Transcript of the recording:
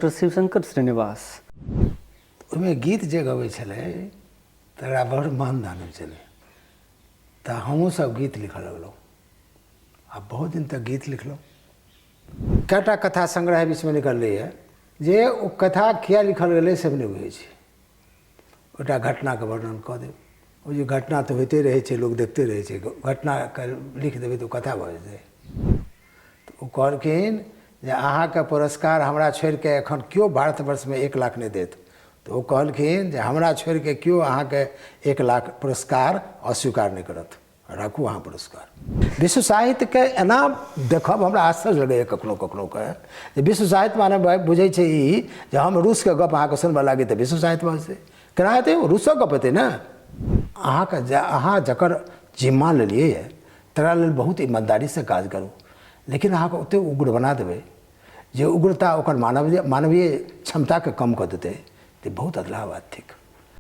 Doctor Shivshankar Srinivas. ओहिमे गीत जे गबै छलै तकरा बड़ मानदान होइ छलै, तऽ हमहूँसभ गीत लिखऽ लगलहुँ आ बहुत दिन तक गीत लिखलहुँ। कएटा कथा संग्रह बीचमे निकललैए जे ओ कथा किया लिखल गेलै से नहि बुझै छी। ओहिटा घटनाके वर्णन कऽ देब, ओ जे घटना तऽ होइते रहै छै, लोक देखिते रहै छै, घटनाके लिख देबै तऽ ओ कथा भऽ जेतै। तऽ ओ कहलखिन जे अहाँके पुरस्कार हमरा छोड़िके एखन केओ भारतवर्षमे 1 लाख नहि देत। तऽ ओ कहलखिन जे हमरा छोड़िके केओ अहाँके 1 लाख पुरस्कार अस्वीकार नहि करत, राखू अहाँ पुरस्कार। विश्व साहित्यके एना देखब हमरा आश्चर्य लगैए कखनो कखनो के जे विश्व साहित्य माने बुझै छै ई जे हम रूसके गप अहाँके सुनबऽ लागी तऽ विश्व साहित्य भऽ जेतै। केना हेतै? रूसक गप हेतै ने। अहाँके अहाँ जकर जिम्मा लेलियै तकरा लेल बहुत ईमानदारीसँ काज करू, लेकिन अहाँके ओतेक उग्र बना देबै जे उग्रता ओकर मानवीय क्षमताके कम कऽ देतै, तऽ बहुत अधलाह बात थिक।